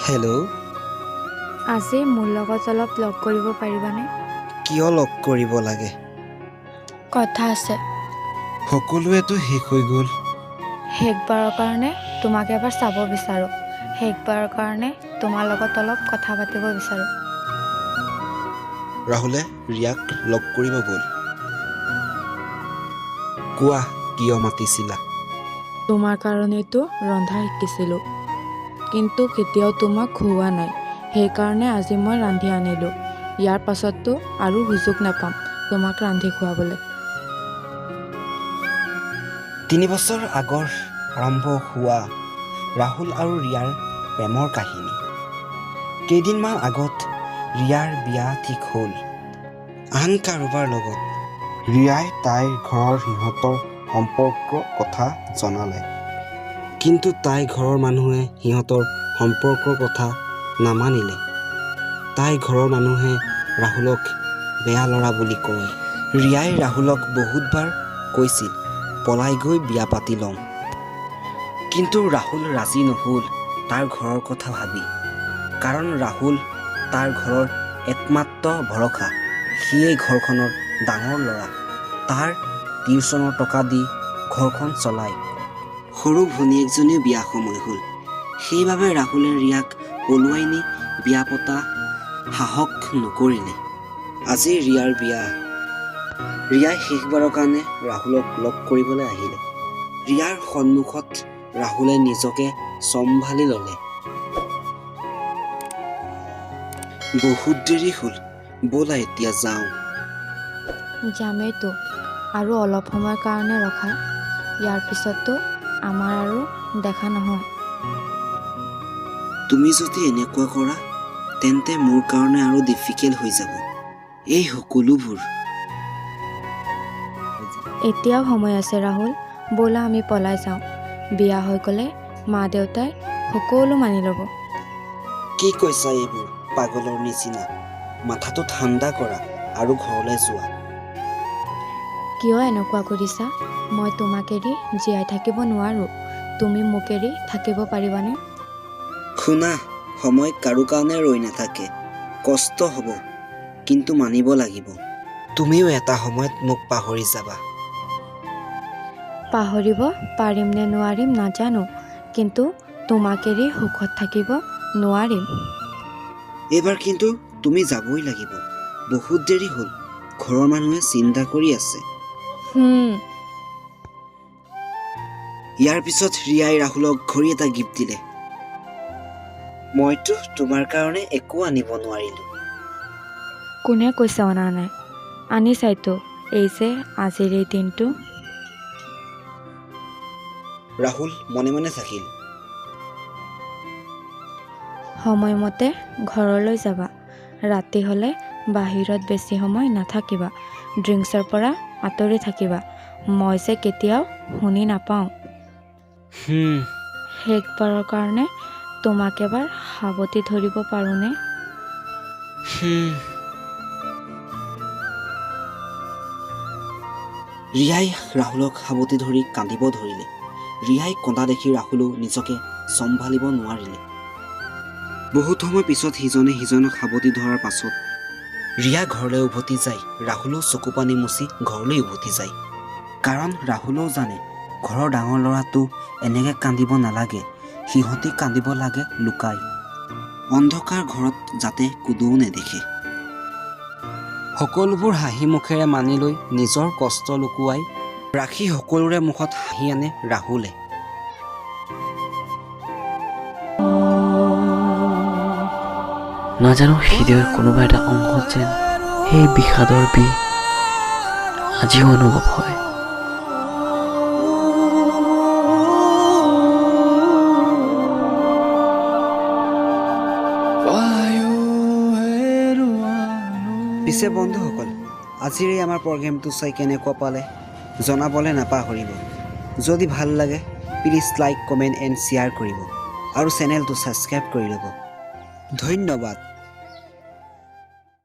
Hello'. আজি মোৰ লগত অলপ লগ কৰিব পাৰিবানে? কিয় লগ কৰিব লাগে? কথা আছে। সকলোৱেতো শেষ হৈ গ'ল। শেষবাৰৰ কাৰণে তোমাক এবাৰ চাব বিচাৰোঁ। শেষবাৰৰ কাৰণে তোমাৰ লগত অলপ কথা পাতিব বিচাৰোঁ। ৰাহুলে ৰিয়াক লগ কৰিব গ'ল। কোৱা, কিয় মাতিছিলা? তোমাৰ কাৰণেতো ৰন্ধা শিকিছিলোঁ, কিন্তু কেতিয়াও তোমাক খুওৱা নাই। সেইকাৰণে আজি মই ৰান্ধি আনিলোঁ। ইয়াৰ পাছততো আৰু সুযোগ নাপাম তোমাক ৰান্ধি খুৱাবলৈ। 3 বছৰ আগৰ আৰম্ভ হোৱা ৰাহুল আৰু ৰিয়াৰ প্ৰেমৰ কাহিনী। কেইদিনমান আগত ৰিয়াৰ বিয়া ঠিক হ'ল আন কাৰোবাৰ লগত। ৰিয়াই তাইৰ ঘৰৰ সিহঁতৰ সম্পৰ্কৰ কথা জনালে, কিন্তু তাইৰ ঘৰৰ মানুহে সিহঁতৰ সম্পৰ্কৰ কথা নামানিলে। তাইৰ ঘৰৰ মানুহে ৰাহুলক বেয়া ল'ৰা বুলি কয়। ৰিয়াই ৰাহুলক বহুতবাৰ কৈছিল, পলাই গৈ বিয়া পাতি ল'ম। কিন্তু ৰাহুল ৰাজি নহ'ল তাৰ ঘৰৰ কথা ভাবি, কাৰণ ৰাহুল তাৰ ঘৰৰ একমাত্ৰ ভৰসা। সিয়েই ঘৰখনৰ ডাঙৰ ল'ৰা। তাৰ টিউচনৰ টকা দি ঘৰখন চলায়। সৰু ভনীয়েকজনীও বিয়া সময় হ'ল। সেইবাবে ৰাহুলে ৰিয়াক পলুৱাই নি বিয়া পতা সাহস নকৰিলে। আজি ৰিয়াৰ বিয়া। ৰিয়াই শেষবাৰৰ কাৰণে ৰাহুলক লগ কৰিবলৈ আহিলে। ৰিয়াৰ সন্মুখত ৰাহুলে নিজকে চম্ভালি ল'লে। বহুত দেৰি হ'ল, ব'লা এতিয়া যাওঁ। যামেইতো, আৰু অলপ সময়ৰ কাৰণে ৰখা। ইয়াৰ পিছততো আমাৰ আৰু দেখা নহয়। তুমি যদি এনেকুৱা কৰা, তেন্তে মোৰ কাৰণে আৰু ডিফিকাল্ট হৈ যাব এই সকলোবোৰ। এতিয়াও সময় আছে ৰাহুল, ব'লা আমি পলাই যাওঁ। বিয়া হৈ গ'লে মা দেউতাই সকলো মানি ল'ব। কি কৈছা এইবোৰ পাগলৰ নিচিনা? মাথাটো ঠাণ্ডা কৰা আৰু ঘৰলৈ যোৱা। কিয় এনেকুৱা কৰিছা? মই তোমাক এৰি জীয়াই থাকিব নোৱাৰোঁ। তুমি মোক এৰি থাকিব পাৰিবানে? শুনা, সময় কাৰো কাৰণে ৰৈ নাথাকে। কষ্ট হ'ব, কিন্তু মানিব লাগিব। তুমিও এটা সময়ত মোক পাহৰি যাবা। পাহৰিব পাৰিম নে নোৱাৰিম নাজানো, কিন্তু তোমাক এৰি সুখত থাকিব নোৱাৰিম। এইবাৰ কিন্তু তুমি যাবই লাগিব। বহুত দেৰি হ'ল, ঘৰৰ মানুহে চিন্তা কৰি আছে। ইয়াৰ পিছত ৰিয়াই ৰাহুলক ঘড়ী এটা গিফ্ট দিলে। মইতো তোমাৰ কাৰণে একো আনিব নোৱাৰিলোঁ। কোনে কৈছে অনা নাই? আনিছাইতো, এই যে আজিৰ এই দিনটো। ৰাহুল মনে মনে থাকিল। সময়মতে ঘৰলৈ যাবা। ৰাতি হ'লে বাহিৰত বেছি সময় নাথাকিবা। ড্ৰিংকছৰ পৰা আঁতৰি থাকিবা। মই যে কেতিয়াও শুনি নাপাওঁ। শেষবাৰৰ কাৰণে তোমাক এবাৰ সাৱটি ধৰিব পাৰোঁনে? ৰিয়াই ৰাহুলক সাৱটি ধৰি কান্দিব ধৰিলে। ৰিয়াই কন্দা দেখি ৰাহুলেও নিজকে চম্ভালিব নোৱাৰিলে। বহুত সময় পিছত সিজনে সিজনক সাৱটি ধৰাৰ পাছত ৰিয়া ঘৰলৈ উভতি যায়। ৰাহুলেও চকু পানী মুচি ঘৰলৈ উভতি যায়, কাৰণ ৰাহুলেও জানে ঘৰৰ ডাঙৰ ল'ৰাটো এনেকৈ কান্দিব নালাগে। সিহঁতি কান্দিব লাগে লুকাই, অন্ধকাৰ ঘৰত, যাতে কোনেও নেদেখে। সকলোবোৰ হাঁহি মুখেৰে মানি লৈ নিজৰ কষ্ট লুকুৱাই ৰাখি সকলোৰে মুখত হাঁহি আনে ৰাহুলে। নাজানো, হৃদয়ৰ কোনোবা এটা অংশত যেন সেই বিষাদৰ বিষ আজিও অনুভৱ হয়। পিছে বন্ধুসকল, আজিৰ এই আমাৰ প্ৰগ্ৰেমটো চাই কেনেকুৱা পালে জনাবলৈ নাপাহৰিব। যদি ভাল লাগে, please like, comment and share কৰিব আৰু চেনেলটো ছাবস্ক্ৰাইব কৰি ল'ব। ধন্যবাদ।